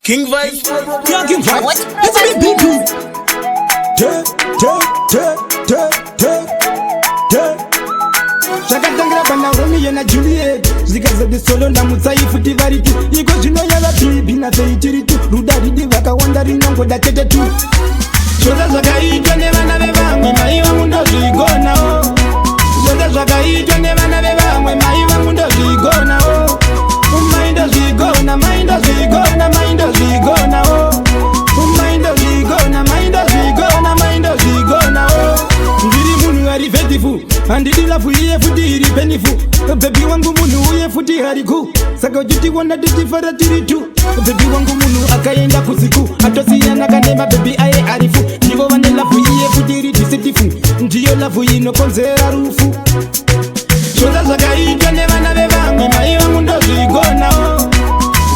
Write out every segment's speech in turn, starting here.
King Vibes. Yeah, King Vibes. What? It's me, BP. Te, te, te, te, te, te. Zvakatangira pana Romeo naJuliet, zvikazoti solo ndamutsai futi varitu. Iko zvino yava bibi nafei tiritu. Ruda ridi vakawanda, rinongoda chete tu. Zvose zvakaitwa nevana vevamwe, mai vangu, ndozvigonawo. Zvose zvakaitwa nevana vevamwe, mai vangu, ndozvigonawo. Mai, ndozvigona. Mai, ndozvigona. Mai, ndozvigonawo. Mai, ndozvigona. Mai, ndozvigona. Mai, ndozvigonawo. Ndiri munhu ari faithful, handidi love iye futi iri painful. Baby wangu munhu uye futi hariku, saka uchitiona tichifara tiri tu. Baby wangu munhu akaenda kusiku, atosiyana kane mabhebhi aye arifu. Ndivo vane love iye futi iri deceitful, ndiyo love inokonzera rufu. Zvose zvakaitwa nevana vevamwe, mai vangu, ndozvigonawo.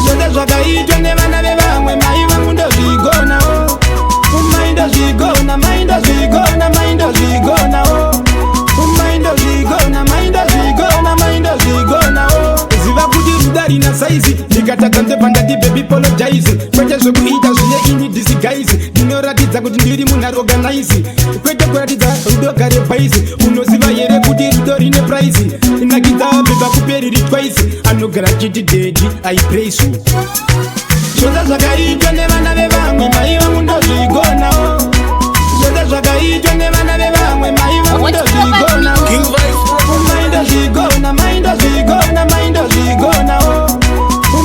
Zvose zvakaitwa nevana vevamwe, mai vangu, ndozvigonawo. Mai, ndozvigona. Mai, ndozvigona. Mai, ndozvigonawo. Mai, ndozvigona. Mai, ndozvigona. Mai, ndozvigonawo. Ziva kuti rudo harina size. Ndikatadza ndebva ndati, "Baby, apologize." Kwete zvekuita zviye ini disguise. Ndinoratidza kuti ndiri munhu ari organize, kwete kuratidza rudo gare bhaisi. Unoziva here kuti rudo rine price? Nakidza bhebha kuperiri twice. Anogara chiti, "Daddy, I praise you." Zvose zvakaitwa nevana vevamwe, mai vangu, ndozvigonawo. Zvose zvakaitwa nevana vevamwe, mai vangu, ndozvigonawo. King Vibes. Mai, ndozvigona. Mai, ndozvigona. Mai, ndozvigonawo.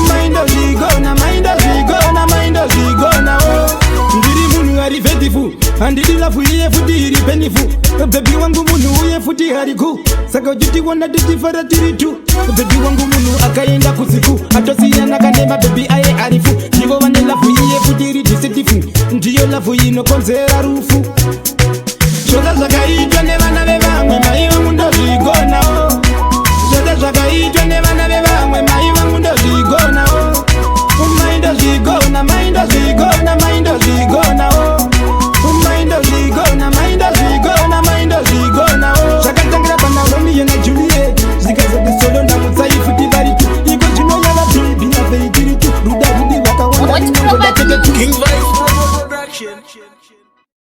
Mai, ndozvigona. Mai, ndozvigona. Mai, ndozvigonawo. Ndiri munhu ari faithful, handidi love iye futi iri painful. Baby wangu munhu uye futi hariku, saka uchitiona tichifara tiri tu. Baby wangu munhu akaenda kusiku, atosiyana kane mabhebhi aye arifu. Ndivo vane love iye futi iri deceitful, ndiyo love inokonzera rufu. Zvose zvakaitwa.